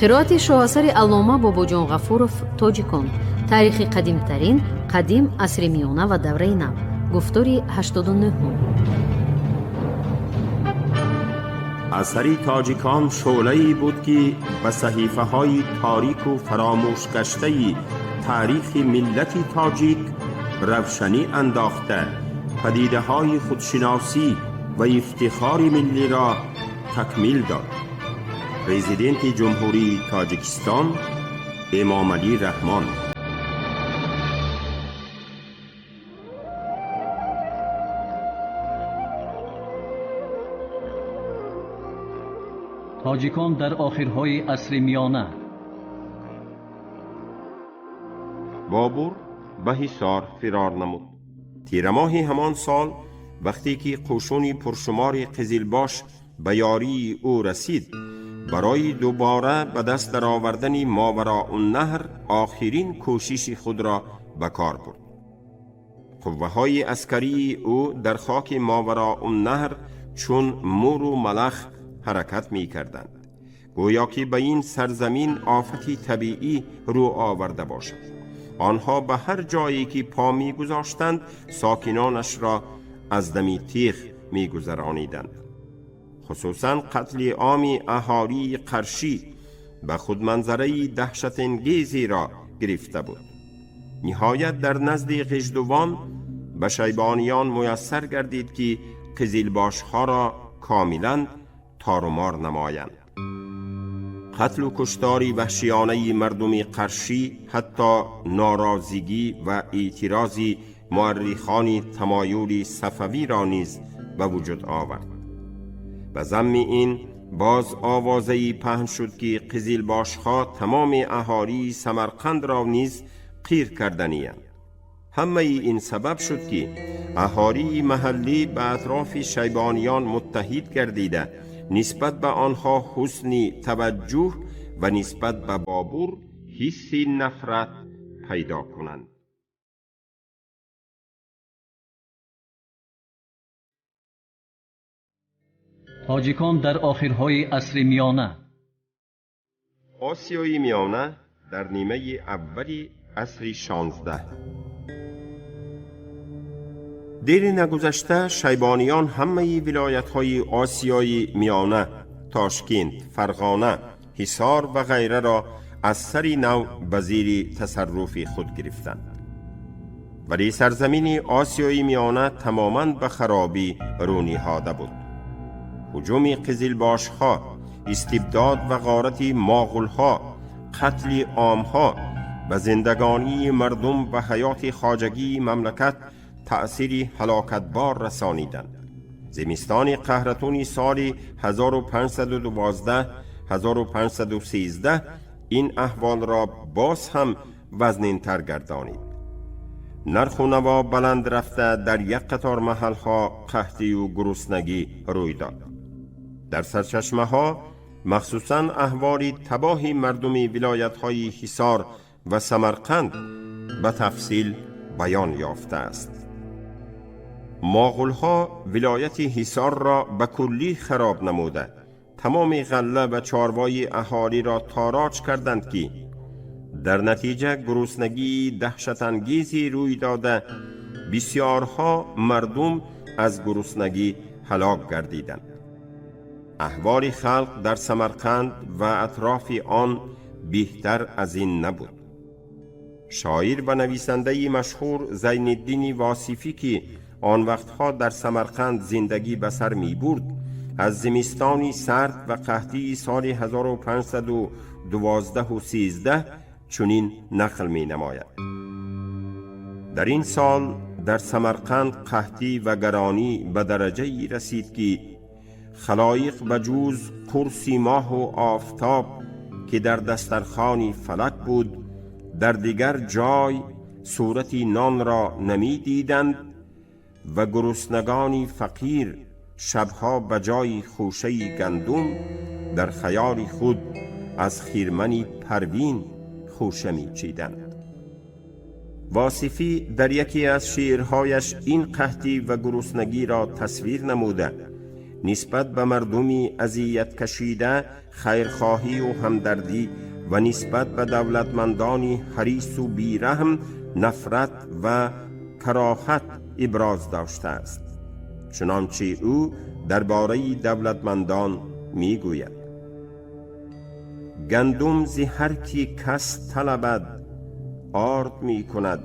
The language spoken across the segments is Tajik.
Қироати шоҳасари Аллома Бобоҷон Ғафуров «Тоҷикон. Таърихи қадимтарин, қадим, асри миёна ва давраи нав», гуфтори 89-ум. Асари «Тоҷикон» шӯълае буд, ки ба саҳифаҳои торику фаромӯшгаштаи таърихи миллати тоҷик равшанӣ андохта, падидаҳои худшиносӣ ва ифтихори миллиро такмил дод. Президенти Ҷумҳурии Тоҷикистон Эмомалӣ Раҳмон. Тоҷикон дар охирҳои асри миёна. Бобур ба Ҳисор фирор намуд. Тирамоҳи ҳамон сол, вақте ки қӯшуни пуршумори қизилбош ба ёрии ӯ расид, барои дубора ба даст даровардани Мовароуннаҳр охирин кӯшиши худро ба кор бурд. Қувваҳои аскарии ӯ дар хоки Мовароуннаҳр чун муру малах ҳаракат мекарданд, гӯё ки ба ин сарзамин офати табиӣ рӯ оварда бошад. Онҳо ба ҳар ҷое ки по мегузоштанд, сокинонашро аз дами тиғ мегузарониданд. Хусусан қатли оми аҳолии Қаршӣ ба худ манзараи даҳшатангезеро гирифта буд. Ниҳоят, дар назди Ғиждувон ба шайбониён муяссар гардид, ки қизилбошҳоро комилан торумор намоянд. Қатлу куштори ваҳшиёнаи мардуми Қаршӣ ҳатто норозигӣ ва эътирози муаррихони тамоюли сафавиро низ ба вуҷуд овард. Ба замми ин боз овозаи паҳн шуд, ки қизилбошҳо тамоми аҳолии Самарқандро низ қир карданиянд. Ҳамаи ин сабаб шуд, ки аҳолии маҳаллӣ ба атрофи шайбониён муттаҳид гардида, нисбат ба онҳо ҳусни таваҷҷӯҳ ва нисбат ба Бобур ҳисси нафрат пайдо кунанд. Тоҷикон дар охирҳои асри миёна. Осиёи Миёна дар нимаи аввали асри 16. Дери нагузашта шайбониён ҳамаи вилоятҳои Осиёи Миёна, Тошкент, Фарғона, Ҳисор ва ғайраро аз сари нав ба зири тасарруфи худ гирифтанд. Вале сарзамини Осиёи Миёна тамоман ба харобӣ рӯ ниҳода буд. Ҳуҷуми қизилбошҳо, истибдод ва ғорати моғулҳо, қатли омҳо ба зиндагонии мардум ва ҳаёти хоҷагии мамлакат таъсири ҳалокатбор расониданд. Зимистони қаҳратуни соли 1512 1513 ин аҳволро боз ҳам вазнинтар гардонид. Нарху наво баланд рафта, дар як қатор маҳалҳо қаҳтию гуруснагӣ рӯй дод. Дар сарчашмаҳо махсусан аҳволи табоҳи мардуми вилоятҳои Ҳисор ва Самарқанд ба тафсил баён ёфтааст. Моғулҳо вилояти Ҳисорро ба куллӣ хароб намуда, тамоми ғалла ва чорвои аҳолиро тороҷ карданд, ки дар натиҷа гуруснагии даҳшатангезе рӯй дода, бисёрҳо мардум аз гуруснагӣ ҳалок гардиданд. Аҳволи халқ дар Самарқанд ва атрофи он беҳтар аз ин набуд. Шоир ва нависандаи машҳур Зайниддини Восифӣ, ки он вақтҳо дар Самарқанд зиндагӣ ба сар мебурд, аз зимистони сард ва қаҳтии соли 1512 13 чунин нақл менамояд: «Дар ин сол дар Самарқанд қаҳтӣ ва гаронӣ ба дараҷае расид, ки халоиқ ба ҷуз қурси моҳу офтоб, ки дар дастархони фалак буд, дар дигар ҷой сурати нонро намедиданд ва гуруснагони фақир шабҳо ба ҷои хӯшаи гандум дар хаёли худ аз хирмани Парвин хӯша мечиданд. Восифӣ дар яке аз шеърҳояш ин қаҳтӣ ва гуруснагиро тасвир намуда, нисбат ба мардуми азияткашида хайрхоҳию ҳамдардӣ ва нисбат ба давлатмандони ҳарису бераҳм нафрат ва кароҳат иброз доштааст. Чунончи ӯ дар бораи давлатмандон мегӯяд: гандум зи ҳар ки кас талабад орд мекунад,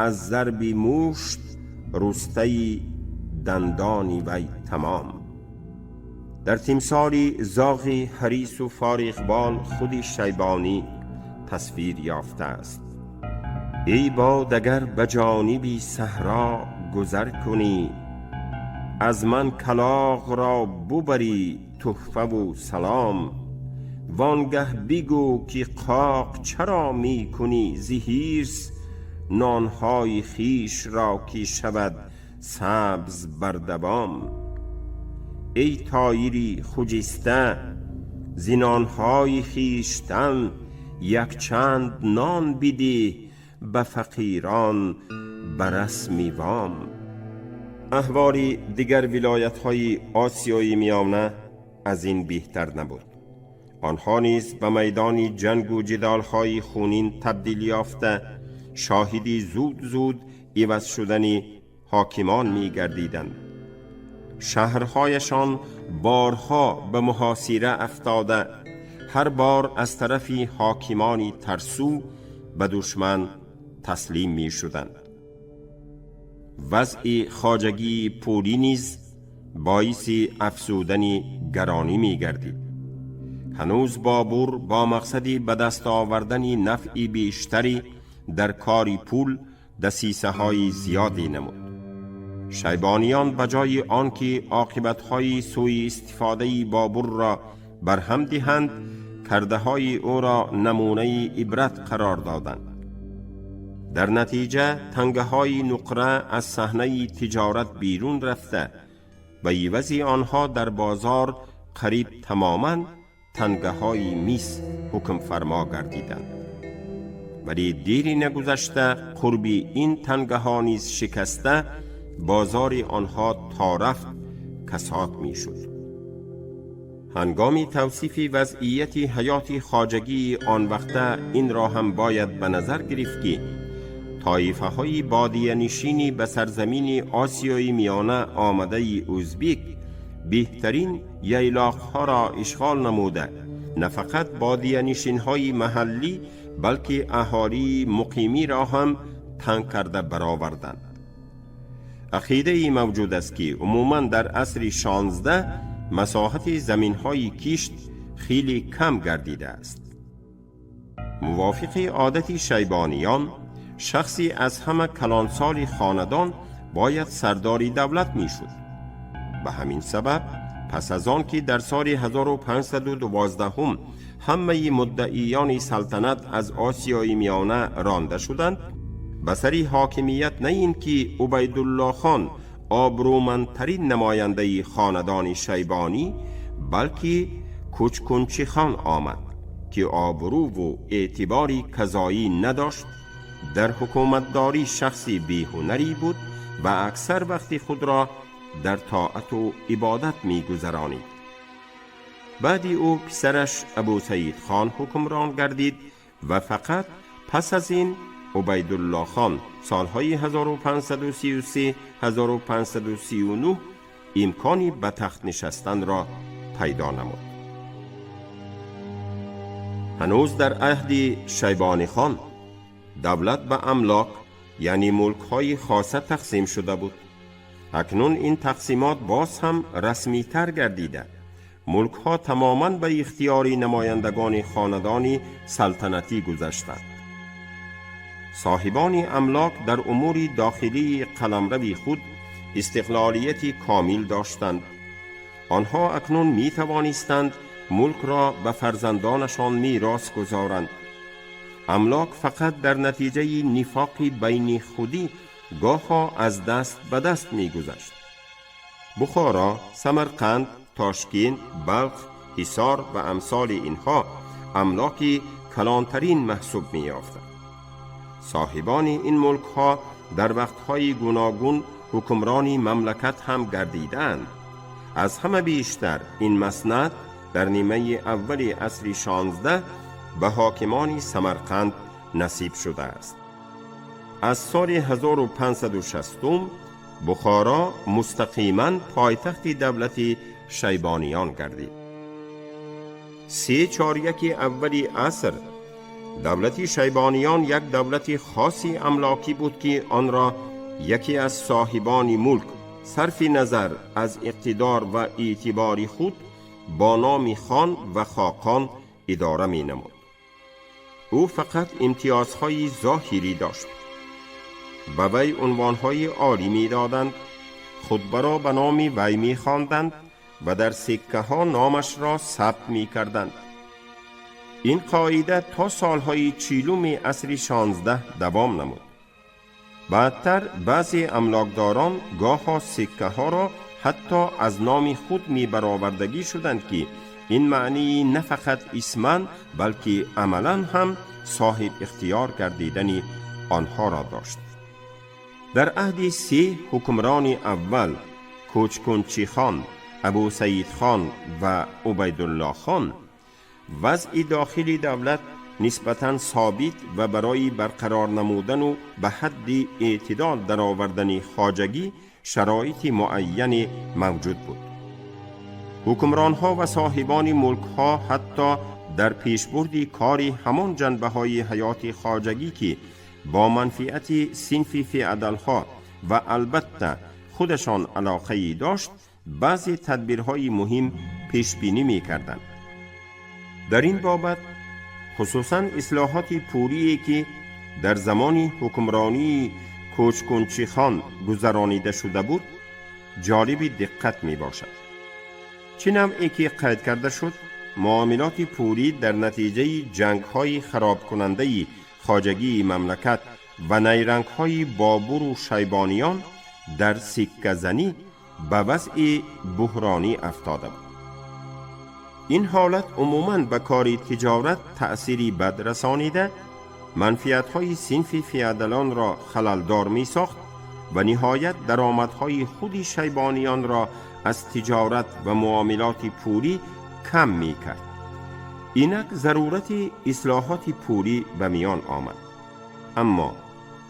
аз зарби мушт рустаи дандони вай тамом. Дар тимсоли зоғи ҳарису фориғбол худи Шайбонӣ тасвир ёфтааст. Эй бод, агар ба ҷониби саҳро гузар кунӣ, аз ман калоғ ро бубарӣ туҳфаву салом, вангаҳ бигӯ ки қоқ чаро мекунӣ зи ҳирс нонҳои хиш ро ки шавад сабз бардавом. Эй тоири хуҷиста, зи нонҳои хиштан якчанд нон бидеҳ ба фақирон ба расми вом. Аҳволи дигар вилоятҳои Осиёи Миёна аз ин беҳтар набуд. Онҳо низ ба майдони ҷангу ҷидолҳои хунин табдил ёфта, шоҳиди зуд-зуд иваз шудани ҳокимон мегардиданд. Шаҳрҳояшон борҳо ба муҳосира афтода, ҳар бор аз тарафи ҳокимони тарсу ба душман таслим мешуданд. Вазъи хоҷагии пулӣ низ боиси афзудани гаронӣ мегардид. Ҳанӯз Бобур бо мақсади ба даст овардани нафъи бештари дар кори пул дасисаҳои зиёде намуд. Шайбониён ба ҷои он ки оқибатҳои сӯи истифодаи Бобурро барҳам диҳанд, кардаҳои ӯро намунаи ибрат қарор доданд. Дар натиҷа тангаҳои нуқра аз саҳнаи тиҷорат берун рафта, ба ивази онҳо дар бозор қариб тамоман тангаҳои мис ҳукмфармо гардиданд. Вале дери нагузашта қурби ин тангаҳо низ шикаста, бозори онҳо то рафт касод мешуд. Ҳангоми тавсифи вазъияти ҳаёти хоҷагии он вақта инро ҳам бояд ба назар гирифт, ки тоифаҳои бодиянишини ба сарзамини Осиёи Миёна омадаи ӯзбек беҳтарин яйлоқҳоро ишғол намуда, на фақат бодиянишинҳои маҳаллӣ, балки аҳолии муқимиро ҳам танг карда бароварданд. Ақидае мавҷуд аст, ки умуман дар асри 16 масоҳати заминҳои кишт хеле кам гардидааст. Мувофиқи одати шайбониён, шахси аз ҳама калонсоли хонадон бояд сардори давлат мешуд. Ба ҳамин сабаб, пас аз он ки дар соли 1512 ҳамаи муддаиёни салтанат аз Осиёи Миёна ронда шуданд, ба сари ҳокимият на ин ки Убайдуллохон, обрӯмандтарин намояндаи хонадони Шайбонӣ, балки Кучкунчихон омад, ки обрӯву эътибори казоӣ надошт, дар ҳукуматдорӣ шахси беҳунарӣ буд ва аксар вақти худро дар тоату ибодат мегузаронид. Баъди ӯ писараш Абусаид хон ҳукмрон гардид ва фақат пас аз ин Убайдуллохон солҳои 1533 1539 имкони ба тахт нишастанро пайдо намуд. Ҳанӯз дар аҳди Шайбонихон давлат ба амлок, яъне мулкҳои хоса тақсим шуда буд. Акнун ин тақсимот боз ҳам расмитар гардида, мулкҳо тамоман ба ихтиёри намояндагони хонадони салтанатӣ гузаштанд. Соҳибони амлок дар умури дохилии қаламрави худ истиқлолияти комил доштанд. Онҳо акнун метавонистанд мулкро ба фарзандонашон мерос гузоранд. Амлок фақат дар натиҷаи нифоқи байни худӣ гоҳо аз даст ба даст мегузашт. Бухоро, Самарқанд, Тошкент, Балх, Ҳисор ва амсоли инҳо амлоки калонтарин маҳсуб меёфтанд. Соҳибони ин мулкҳо дар вақтҳои гуногун ҳукмрони мамлакат ҳам гардидаанд. Аз ҳама бештар ин маснад дар нимаи аввали асри 16 ба ҳокимони Самарқанд насиб шудааст. Аз соли 1560 Бухоро мустақиман пойтахти давлати Шайбониён гардид. Се чоряки аввали аср давлати Шайбониён як давлати хоси амлокӣ буд, ки онро яке аз соҳибони мулк сарфи назар аз иқтидор ва эътибори худ бо номи хон ва хоқон идора менамуд. Ӯ фақат имтиёзҳои зоҳирӣ дошт. Ба вай унвонҳои олӣ медоданд, хутбаро ба номи вай мехонданд ва дар сиккаҳо номашро сабт мекарданд. Ин қоида то солҳои 40-уми асри 16 давом намуд. Баъдтар баъзе амлокдорон гоҳо сиккаҳоро ҳатто аз номи худ мебаровардагӣ шуданд, ки ин маънии на фақат исман, балки амалан ҳам соҳиб ихтиёр гардидани онҳоро дошт. Дар аҳди се ҳукмрони аввал, Кӯчкунчихон, Абусаидхон ва Убайдуллохон, вазъи дохили давлат нисбатан собит ва барои барқарор намудану ба ҳадди эътидол даровардани хоҷагӣ шароити муайяне мавҷуд буд. Ҳукмронҳо ва соҳибони мулкҳо ҳатто дар пешбурди кори ҳамон ҷанбаҳои ҳаёти хоҷагӣ, ки бо манфиати синфи феодалҳо ва албатта худашон алоқае дошт, баъзе тадбирҳои муҳим пешбинӣ мекарданд. Дар ин бобат хусусан ислоҳоти пулие, ки дар замони ҳукмронии Кӯчкунчихон гузаронида шуда буд, ҷолиби диққат мебошад. Чӣ навъе ки қайд карда шуд, муомилоти пулӣ дар натиҷаи ҷангҳои харобкунандаи хоҷагии мамлакат ва найрангҳои Бобуру Шайбониён дар сикказанӣ ба вазъи буҳронӣ афтода буд. Ин ҳолат умуман ба кори тиҷорат таъсири бад расонида, манфиатҳои синфи феодалонро халалдор месохт ва ниҳоят даромадҳои худи шайбониёнро аз тиҷорат ва муомилоти пулӣ кам мекард. Инак зарурати ислоҳоти пулӣ ба миён омад. Аммо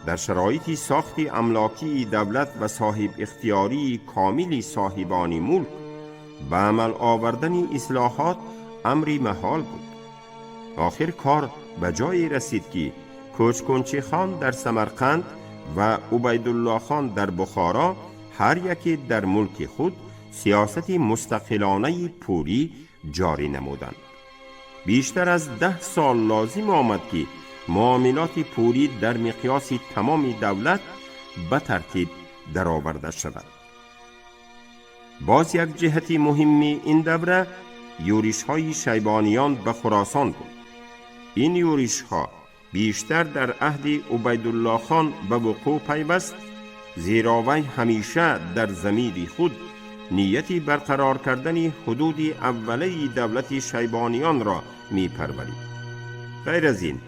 дар шароити сохти амлокии давлат ва соҳибихтиёрии комили соҳибони мулк ба амал овардани ислоҳот амри маҳол буд. Охир кор ба ҷое расид, ки Кӯчкунчихон дар Самарқанд ва Убайдуллохон дар Бухоро ҳар яке дар мулки худ сиёсати мустақилонаи пулӣ ҷорӣ намуданд. Бештар аз 10 сол лозим омад, ки муомилоти пулӣ дар миқёси тамоми давлат ба тартиб дароварда шавад. Боз як ҷиҳати муҳимми ин давра юришҳои шайбониён ба Хуросон буд. Ин юришҳо бештар дар аҳди Убайдуллохон ба вуқӯъ пайваст, зеро вай ҳамеша дар замири худ нияти барқарор кардани ҳудуди аввалаи давлати шайбониёнро мепарварид. Ғайр аз ин,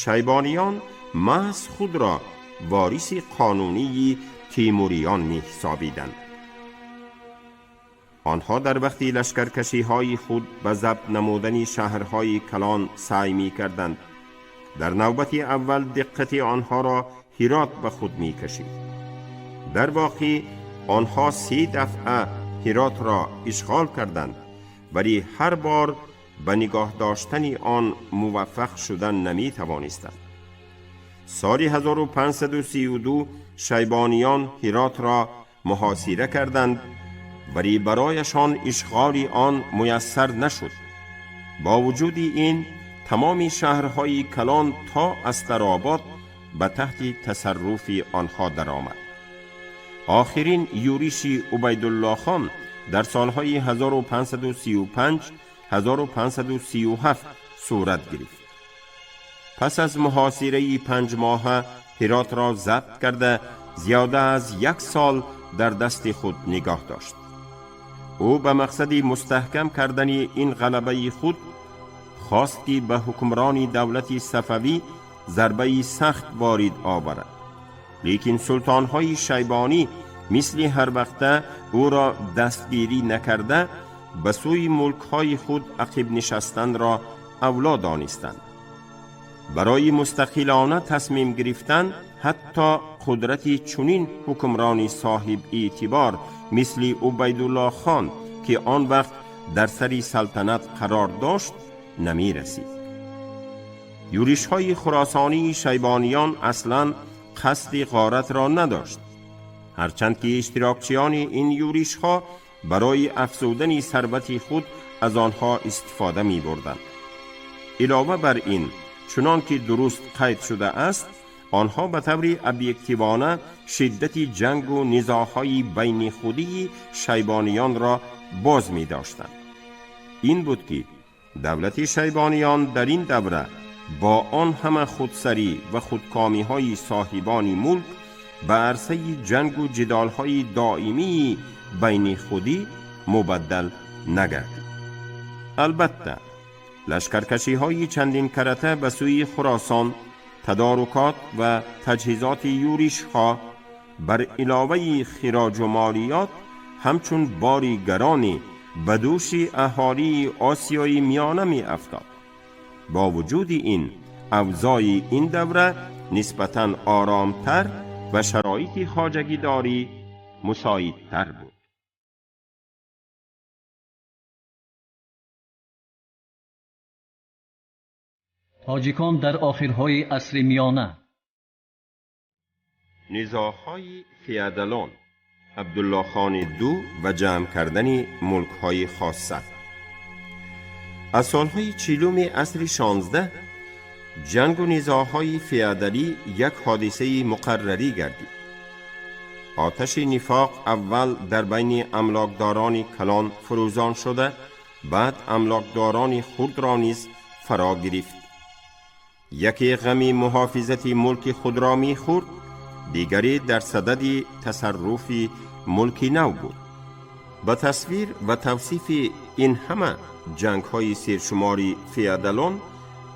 шайбониён маҳз худро вориси қонунии Тимуриён меҳисобиданд. Онҳо дар вақти лашкаркашиҳои худ ба забт намудани шаҳрҳои калон саъй мекарданд. Дар навбати аввал диққати онҳоро Ҳирот ба худ мекашид. Дар воқеъ онҳо се дафъа Ҳиротро ишғол карданд, вале ҳар бор ба нигоҳ доштани он муваффақ шудан наметавонистанд. Соли 1532 шайбониён Ҳиротро муҳосира карданд, вале барояшон ишғоли он муяссар нашуд. Бо вуҷуди ин, тамоми шаҳрҳои калон то Астаробод ба таҳти тасарруфи онҳо даромад. Охирин юриши Убайдуллохон дар солҳои 1535 1537 сурат гирифт. Пас аз муҳосираи 5 моҳа Ҳиротро забт карда, зиёда аз як сол дар дасти худ нигоҳ дошт. Ӯ ба мақсади мустаҳкам кардани ин ғалабаи худ Хост ки ба ҳукмрони давлати Сафавӣ зарбаи сахт ворид оварад. Лекин султонҳои Шайбонӣ мисли ҳар вақта ӯро дастгирӣ накарда, ба сӯи мулкҳои худ ақиб нишастанро авло донистанд. Барои мустақилона тасмим гирифтан ҳатто қудрати чунин ҳукмрони соҳиб эътибор мисли Убайдулло хон, ки он вақт дар сари салтанат қарор дошт, намерасид. Юришҳои хуросонии шайбониён аслан қасди ғоратро надошт. Ҳарчанд ки иштирокчиёни ин юришҳо барои афзудани сарвати худ аз онҳо истифода мебурданд. Илова бар ин, чунон ки дуруст қайд шудааст, онҳо ба таври объективона шиддати ҷангу низоъҳои байни худии шайбониёнро боз медоштанд. Ин буд ки давлати шайбониён дар ин давра бо он ҳама худсарӣ ва худкомиҳои соҳибони мулк ба арсаи ҷангу ҷидолҳои доимии байни худӣ мубаддал нагардид. Албатта, лашкаркашиҳои чандин карата ба сӯи Хуросон, тадорукот ва таҷҳизоти юришҳо бар иловаи хироҷу молиёт ҳамчун бори гароне ба дӯши аҳолии Осиёи Миёна меафтод. Бо вуҷуди ин, авзои ин давра нисбатан оромтар ва шароити хоҷагидорӣ мусоидтар буд. Тоҷикон дар охирҳои асри миёна. Низоъҳои феодалон, Абдуллохони ду ва ҷамъ кардани мулкҳои хоса. Аз солҳои 40-уми асри 16 ҷангу низоъҳои феодалӣ як ҳодисаи муқаррарӣ гардид. Оташи нифоқ аввал дар байни амлокдорони калон фурӯзон шуда, баъд амлокдорони хурдро низ фаро гирифт. Яке ғами муҳофизати мулки худро мехӯрд, дигаре дар садади тасарруфи мулки нав буд. Ба тасвир ва тавсифи ин ҳама ҷангҳои сершумори феодалон,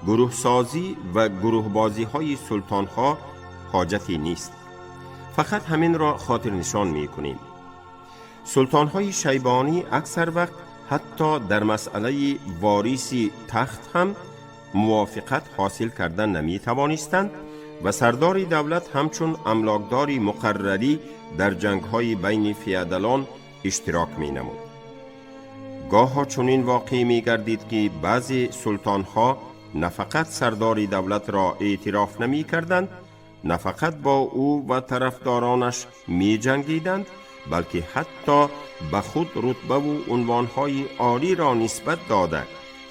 гурӯҳсозӣ ва гурӯҳбозиҳои султонҳо ҳоҷате нест. Фақат ҳаминро хотирнишон мекунем. Султонҳои шайбонӣ аксар вақт ҳатто дар масъалаи вориси тахт ҳам мувофиқат ҳосил карда наметавонистанд ва сардори давлат ҳамчун амлокдори муқаррарӣ дар ҷангҳои байни феодалон иштирок менамуд. Гоҳо чунин воқеъ мегардид, ки баъзе султонҳо на фақат сардори давлатро эътироф намекарданд, на фақат бо ӯ ва тарафдоронаш меҷангиданд, балки ҳатто ба худ рутбаву унвонҳои олиро нисбат дода,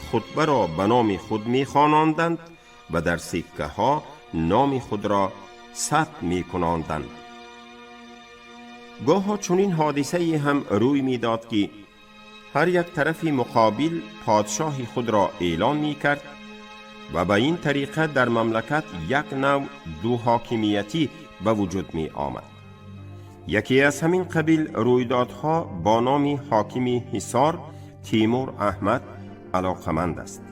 хутбаро ба номи худ мехононданд ва дар сиккаҳо номи худро сабт мекунонданд. Гоҳо чунин ҳодисае ҳам рӯй медод, ки ҳар як тарафи муқобил подшоҳи худро эълон мекард ва ба ин тариқа дар мамлакат як нав дуҳокимиятӣ ба вуҷуд меомад. Яке аз ҳамин қабил рӯйдодҳо бо номи ҳокими Ҳисор Тимур Аҳмад алоқаманд аст.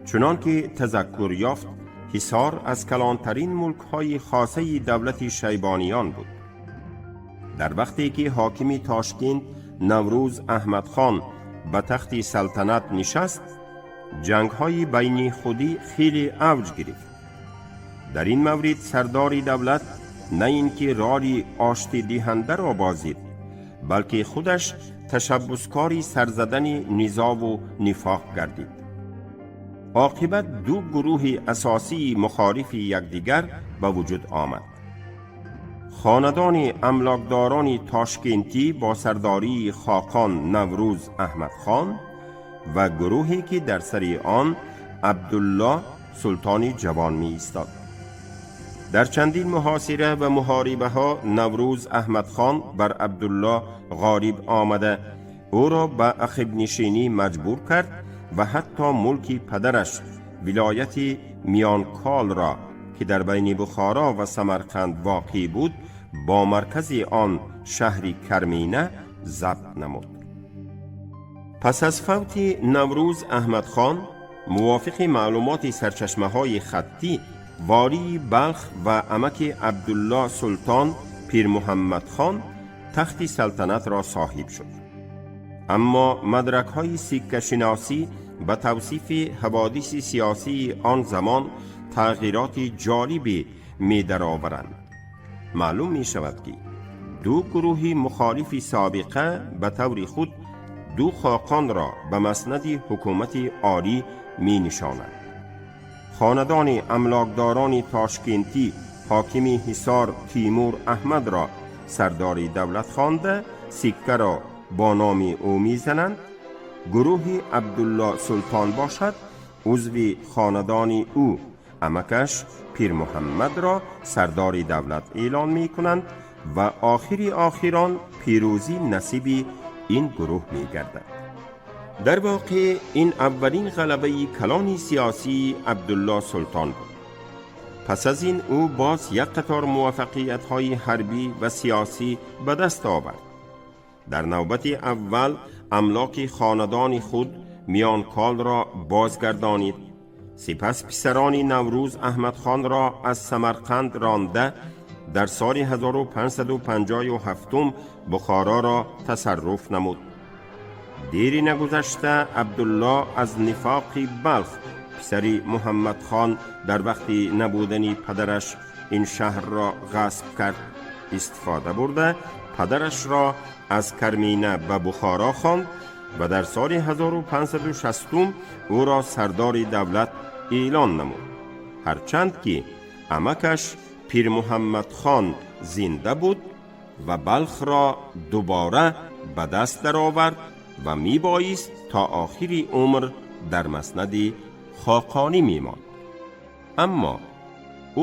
Чунон ки тазаккур ёфт, Ҳисор аз калонтарин мулкҳои хосаи давлати шайбониён буд. Дар вақте ки ҳокими Тошкент Наврӯз Аҳмадхон ба тахти салтанат нишаст, ҷангҳои байни худӣ хеле авҷ гирифт. Дар ин маврид сардори давлат на ин ки роли оштидиҳандаро бозид, балки худаш ташаббускори сарзадани низову нифоқ гардид. Оқибат ду гурӯҳи асосии мухолифи якдигар ба вуҷуд омад. Хонадони амлокдорони тошкентӣ бо сардории хоқон Наврӯз Аҳмадхон ва гурӯҳе ки дар сари он Абдулло султони ҷавон меистод. Дар чандин муҳосира ва муҳорибаҳо Наврӯз Аҳмадхон бар Абдулло ғолиб омада, ӯро ба ақибнишинӣ маҷбур кард ва ҳатто мулки падараш, вилояти Миёнколро, ки дар байни Бухоро ва Самарқанд воқеъ буд, бо маркази он шаҳри Кармина забт намуд. Пас аз фавти Наврӯз Аҳмадхон, Мувофиқи маълумоти сарчашмаҳои хаттӣ, волии Балх ва амаки Абдулло Султон Пирмуҳаммадхон тахти салтанатро соҳиб шуд. Аммо мадракҳои сиккашиносӣ ба тавсифи ҳаводиси сиёсии он замон тағйироти ҷолибе медароваранд. Маълум мешавад, ки ду гурӯҳи мухолифи собиқа ба таври худ ду хоқонро ба маснади ҳукумати олӣ менишонанд. Хонадони амлокдорони тошкентӣ ҳокими Ҳисор Тимур Аҳмадро сардори давлат хонда, сиккаро бо номи ӯ мезананд. Гурӯҳи Абдулло Султон бошад, узви хонадони ӯ, амакаш Пирмуҳаммадро сардори давлат эълон мекунанд ва охири охирон пирӯзӣ насиби ин гурӯҳ мегардад. Дар воқеъ, ин аввалин ғалабаи калони сиёсии Абдулло Султон буд. Пас аз ин ӯ боз як қатор муваффақиятҳои ҳарбӣ ва сиёсӣ ба даст овард. Дар навбати аввал амлоки хонадони худ Миёнколро бозгардонид. Сипас писарони Наврӯз Аҳмадхонро аз Самарқанд ронда, дар соли 1557 Бухороро тасарруф намуд. Дери нагузашта Абдулло аз нифоқи Балх писари Муҳаммадхон дар вақти набудани падараш ин шаҳрро ғасб кард, истифода бурда, падарашро аз Кармина ба Бухоро хонд ва дар соли 1560 ӯро сардори давлат эълон намуд, ҳарчанд ки амакаш Пирмуҳаммадхон зинда буд, ва Балхро дубора ба даст даровард ва мебоист то охири умр дар маснади хоқонӣ мемонд. Аммо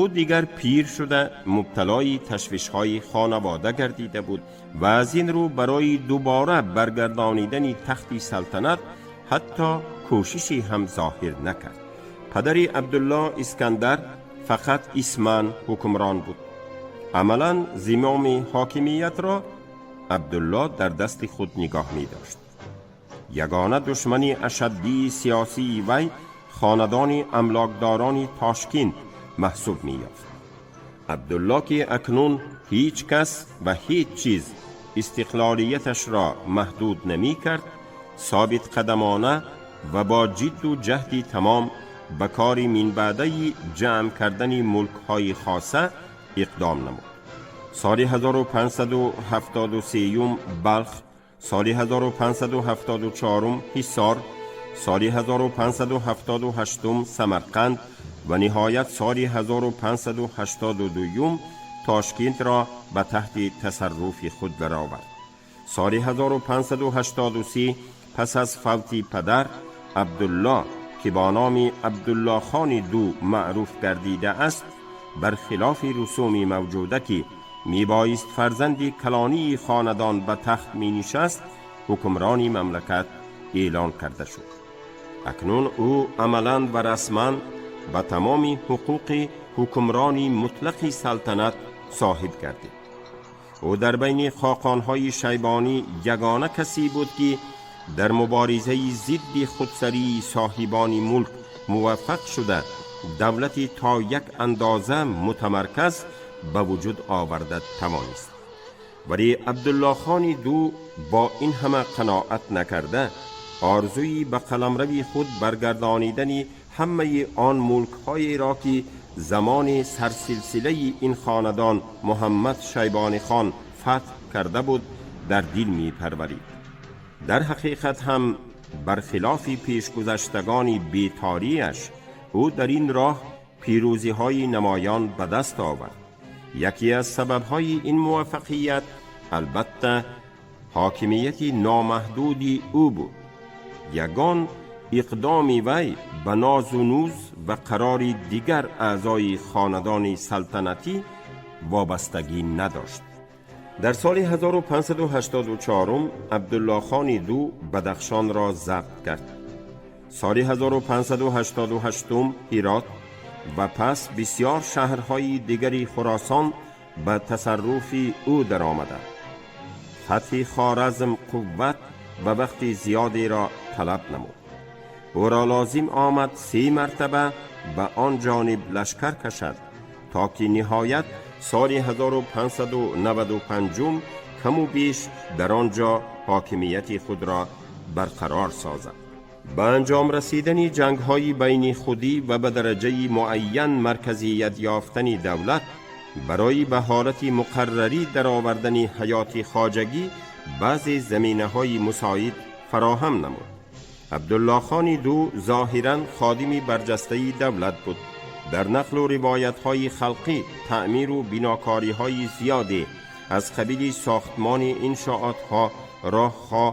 ӯ дигар пир шуда, мубталои ташвишҳои хонавода гардида буд ва аз ин рӯ барои дубора баргардонидани тахти салтанат ҳатто кӯшише ҳам зоҳир накард. Падари Абдулло Искандар фақат исман ҳукмрон буд. Амалан зимоми ҳокимиятро Абдулло дар дасти худ нигоҳ медошт. Ягона душмани ашаддии сиёсии вай хонадони амлокдорони Тошкент маҳсуб меёфт. Абдулло, ки акнун ҳеҷ кас ва ҳеҷ чиз истиқлолияташро маҳдуд намекард, собитқадамона ва бо ҷидду ҷаҳди тамом ба кори минбаъдаи ҷамъ кардани мулкҳои хоса иқдом намуд. Соли 1573 Балх, соли 1574 Ҳисор, соли 1578 Самарқанд ва ниҳоят соли 1582 Тошкентро ба таҳти тасарруфи худ даровард. Соли 1583, пас аз фавти падар, Абдулло, ки бо номи Абдуллохони ду маъруф гардидааст, бар хилофи русуми мавҷуда, ки мебоист фарзанди калонии хонадон ба тахт менишаст, ҳукмрони мамлакат эълон карда шуд. Акнун ӯ амалан ва расман ба тамоми ҳуқуқи ҳукмрони мутлақи салтанат соҳиб гардид. Ӯ дар байни хоқонҳои шайбонӣ ягона касе буд, ки дар муборизаи зидди худсарии соҳибони мулк муваффақ шуда, давлати то як андоза мутамарказ ба вуҷуд оварда тавонист. Вале Абдуллохони ду бо ин ҳама қаноат накарда, орзуи ба қаламрави худ баргардонидани ҳамаи он мулкҳоеро, ки замони сарсилсилаи ин хонадон Муҳаммад Шайбони хон фатҳ карда буд, дар дил мепарварид. Дар ҳақиқат ҳам, бархилофи пешгузаштагони беториаш, ӯ дар ин роҳ пирӯзиҳои намоён ба даст овард. Яке аз сабабҳои ин муваффақият, албатта, ҳокимияти номаҳдуди ӯ буд. Ягон иқдоми вай ба нозу нуз ва қарори дигар аъзои хонадони салтанатӣ вобастагӣ надошт. Дар соли 1584 Абдуллохони ду Бадахшонро забт кард, соли 1588 Ҳирот ва пас бисёр шаҳрҳои дигари Хуросон ба тасарруфи ӯ даромаданд. Фатҳи Хоразм қувват ва вақти зиёдеро талаб намуд. ӯро лозим омад 3 мартаба ба он ҷониб лашкар кашад, то ки ниҳоят соли 1595 каму беш дар он ҷо ҳокимияти худро барқарор созад. Ба анҷом расидани ҷангҳои байни худӣ ва ба дараҷаи муайян марказият ёфтани давлат барои ба ҳолати муқаррарӣ даровардани ҳаёти хоҷагӣ баъзе заминаҳои мусоид фароҳам намуд. Абдуллохони ду зоҳиран ходими барҷастаи давлат буд. Дар нақлу ривоятҳои халқӣ таъмиру бинокориҳои зиёде аз қабили сохтмони иншоотҳо, роҳҳо,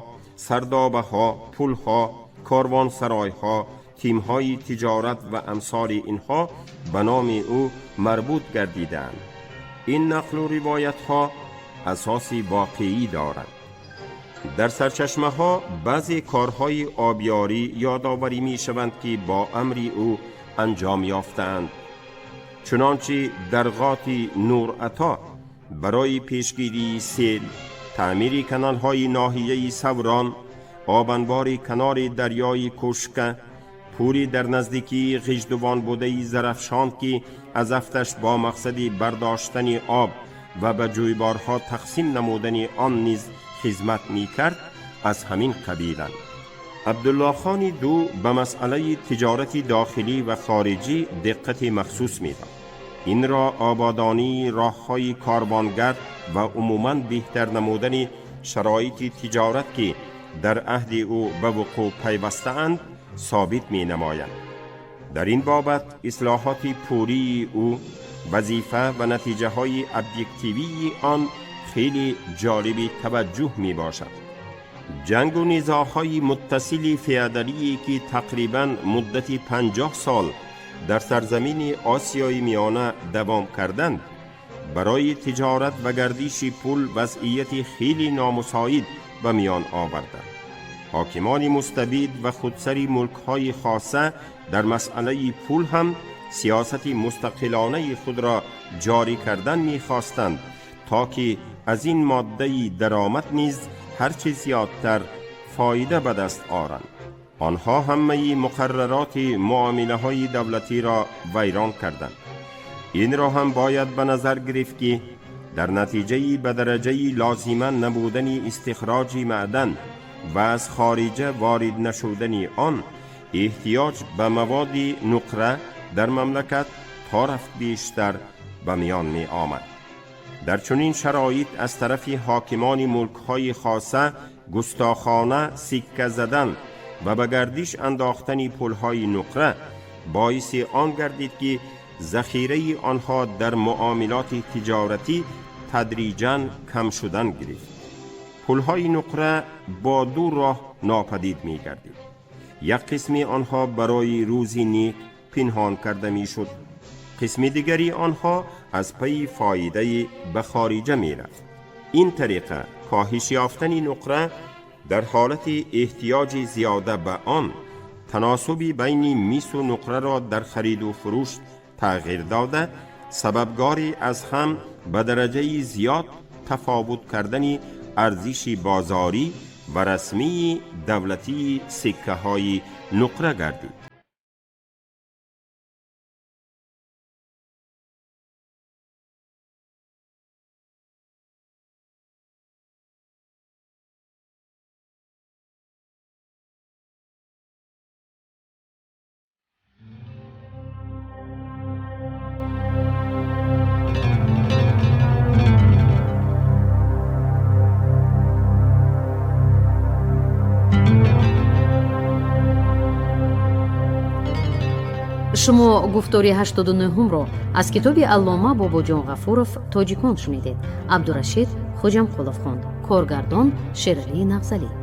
сардобаҳо, пулҳо, корвонсаройҳо, тимҳои тиҷорат ва амсоли инҳо ба номи ӯ марбут гардидаанд. Ин нақлу ривоятҳо асоси воқеӣ доранд. Дар сарчашмаҳо баъзе корҳои обиёрӣ ёдоварӣ мешаванд, ки бо амри ӯ анҷом ёфтаанд. Чунончи дар ғоти Нуръато барои пешгирии сел, таъмири каналҳои ноҳияи Саврон, обанбори канори дарёи Кушка, пули дар наздикии Ғиждувон будаи Зарафшон, ки аз афташ бо мақсади бардоштани об ва ба ҷӯйборҳо тақсим намудани он низ хизмат мекард, аз ҳамин қабиланд. Абдуллохони ду ба масъалаи тиҷорати дохилӣ ва хориҷӣ диққати махсус медод. Инро ободонии роҳҳои корвонгард ва умуман беҳтар намудани шароити тиҷорат, ки дар аҳди ӯ ба вуқӯъ пайвастаанд, собит менамояд. Дар ин бобат ислоҳоти пурии ӯ, вазифа ва натиҷаҳои объективии он хеле ҷолиби таваҷҷӯҳ мебошад. Ҷангу низоъҳои муттасили феодалие, ки тақрибан муддати 50 сол дар сарзамини Осиёи Миёна давом карданд, барои тиҷорат ва гардиши пул вазъияти хеле номусоид ба миён оварданд. Ҳокимони мустабид ва худсари мулкҳои хоса дар масъалаи пул ҳам сиёсати мустақилонаи худро ҷорӣ кардан мехостанд, то ки аз ин моддаи даромад низ ҳарчи зиёдтар фоида ба даст оранд. Онҳо ҳамаи муқаррароти муомилаҳои давлатиро вайрон карданд. Инро ҳам бояд ба назар гирифт, ки дар натиҷаи ба дараҷаи лозима набудани истихроҷи маъдан ва аз хориҷа ворид нашудани он, эҳтиёҷ ба маводи нуқра дар мамлакат то рафт бештар ба миён меомад. Дар чунин шароит аз тарафи ҳокимони мулкҳои хоса густохона сикка задан ва ба гардиш андохтани пулҳои нуқра боиси он гардид, ки захираи онҳо дар муомилоти тиҷоратӣ тадриҷан кам шудан гирифт. Пулҳои нуқра бо ду роҳ нопадид мегардид. Як қисми онҳо барои рӯзи нек пинҳон карда мешуд, қисми дигари онҳо аз пайи фоидаи ба хориҷа мерафт. Ин тариқа коҳиш ёфтани нуқра дар ҳолати эҳтиёҷи зиёда ба он таносуби байни мису нуқраро дар хариду фурӯш тағйир дода, сабабгори аз ҳам ба дараҷаи зиёд тафовут кардани арзиши бозорӣ ва расмии давлатии сиккаҳои нуқра гардид. Шумо гуфтори 89-ро аз китоби аллома Бобоҷон Ғафуров «Тоҷикон» шунидед. Абдурашид Хуҷамқулов хонд. Коргардон Шералии Нағзалӣ.